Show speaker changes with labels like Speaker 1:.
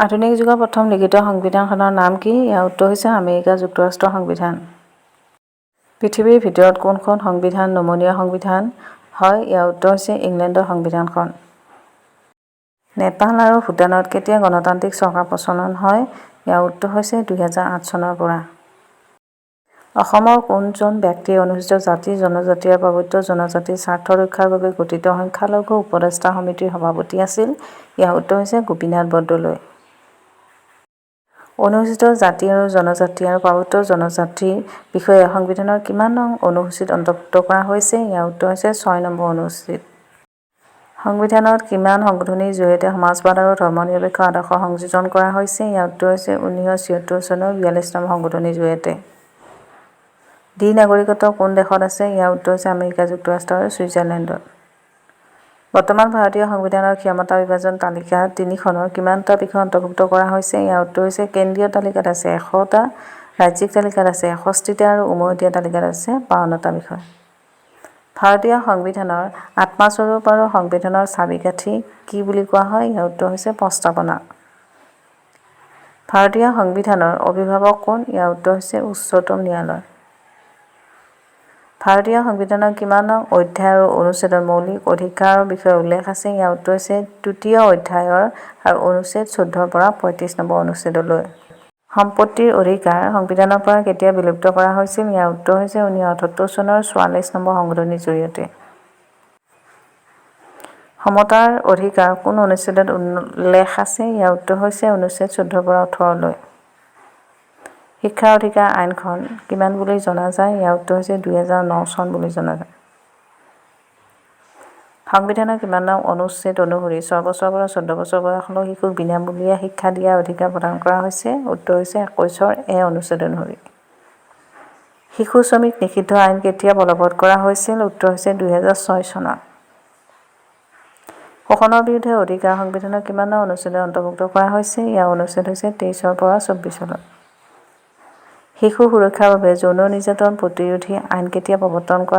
Speaker 1: আধুনিক যুগৰ প্ৰথম লিখিত সংবিধানখনৰ নাম কি? ইয়াৰ উত্তৰ হৈছে আমেৰিকা যুক্তৰাষ্ট্ৰৰ সংবিধান। পৃথিৱীৰ ভিতৰত কোনখন সংবিধান নমনীয় সংবিধান হয়? ইয়াৰ উত্তৰ হৈছে ইংলেণ্ডৰ সংবিধানখন। নেপাল আৰু ভূটানত কেতিয়া গণতান্ত্ৰিক চৰকাৰ প্ৰচলন হয়? ইয়াৰ উত্তৰ হৈছে 2008 চনৰ পৰা। অসমৰ কোনজন ব্যক্তিয়ে অনুসূচিত জাতি, জনজাতি আৰু পাৰ্বত্য জনজাতিৰ স্বাৰ্থ ৰক্ষাৰ বাবে গঠিত সংখ্যালঘু উপদেষ্টা সমিতিৰ সভাপতি আছিল? ইয়াৰ উত্তৰ হৈছে গোপীনাথ বৰদলৈ। অনুসূচিত জাতি আৰু জনজাতি আৰু পাৰ্বত্য জনজাতিৰ বিষয়ে সংবিধানৰ কিমান নং অনুসূচীত অন্তৰ্ভুক্ত কৰা হৈছে? ইয়াৰ উত্তৰ হৈছে 6 নম্বৰ অনুসূচীত। সংবিধানত কিমান সংশোধনীৰ জৰিয়তে সমাজবাদ আৰু ধৰ্মনিৰপেক্ষ আদৰ্শ সংযোজন কৰা হৈছে? ইয়াৰ উত্তৰ হৈছে 1976 চনৰ 42 নম্বৰ সংশোধনীৰ জৰিয়তে। দ্বি নাগৰিকত্ব কোন দেশত আছে? ইয়াৰ উত্তৰ হৈছে আমেৰিকা যুক্তৰাষ্ট্ৰ আৰু ছুইজাৰলেণ্ডত। বৰ্তমান ভাৰতীয় সংবিধানৰ ক্ষমতা বিভাজন তালিকা তিনিখনৰ কিমানটা বিষয় অন্তৰ্ভুক্ত কৰা হৈছে? ইয়াৰ উত্তৰ হৈছে কেন্দ্ৰীয় তালিকাত আছে 100টা, ৰাজ্যিক তালিকাত আছে 61টা আৰু উমৈহতীয়া তালিকাত আছে 52টা বিষয়। ভাৰতীয় সংবিধানৰ আত্মাস্বৰূপ আৰু সংবিধানৰ চাবিকাঠি কি বুলি কোৱা হয়? ইয়াৰ উত্তৰ হৈছে প্ৰস্তাৱনা। ভাৰতীয় সংবিধানৰ অভিভাৱক কোন? ইয়াৰ উত্তৰ হৈছে উচ্চতম ন্যায়ালয়। ভাৰতীয় সংবিধানৰ কিমান নং অধ্যায় আৰু অনুচ্ছেদত মৌলিক অধিকাৰৰ বিষয়ে উল্লেখ আছে? ইয়াৰ উত্তৰ হৈছে তৃতীয় অধ্যায়ৰ আৰু অনুচ্ছেদ 14ৰ পৰা 35 নম্বৰ অনুচ্ছেদলৈ। সম্পত্তিৰ অধিকাৰ সংবিধানৰ পৰা কেতিয়া বিলুপ্ত কৰা হৈছিল? ইয়াৰ উত্তৰ হৈছে 1978 চনৰ 44 নম্বৰ সংশোধনীৰ জৰিয়তে। সমতাৰ অধিকাৰ কোন অনুচ্ছেদত উল্লেখ আছে? ইয়াৰ উত্তৰ হৈছে অনুচ্ছেদ 14ৰ পৰা 18লৈ। শিক্ষাৰ অধিকাৰ আইনখন কিমান বুলি জনা যায়? ইয়াৰ উত্তৰ হৈছে 2009 চন বুলি জনা যায়। সংবিধানৰ কিমান নং অনুচ্ছেদ অনুসৰি 6 বছৰৰ পৰা 14 বছৰ বয়সলৈ শিশুক বিনামূলীয়া শিক্ষা দিয়াৰ অধিকাৰ প্ৰদান কৰা হৈছে? উত্তৰ হৈছে 21ৰ এ অনুচ্ছেদ অনুসৰি। শিশু শ্ৰমিক নিষিদ্ধ আইন কেতিয়া বলবৎ কৰা হৈছিল? উত্তৰ হৈছে 2006 চনত। শোষণৰ বিৰুদ্ধে অধিকাৰ সংবিধানৰ কিমান নং অনুচ্ছেদত অন্তৰ্ভুক্ত কৰা হৈছে? ইয়াৰ অনুচ্ছেদ হৈছে 23ৰ পৰা 24লৈ। শিশু সুৰক্ষাৰ বাবে যৌন নিৰ্যাতন প্ৰতিৰোধী আইন কেতিয়া প্ৰৱৰ্তন কৰা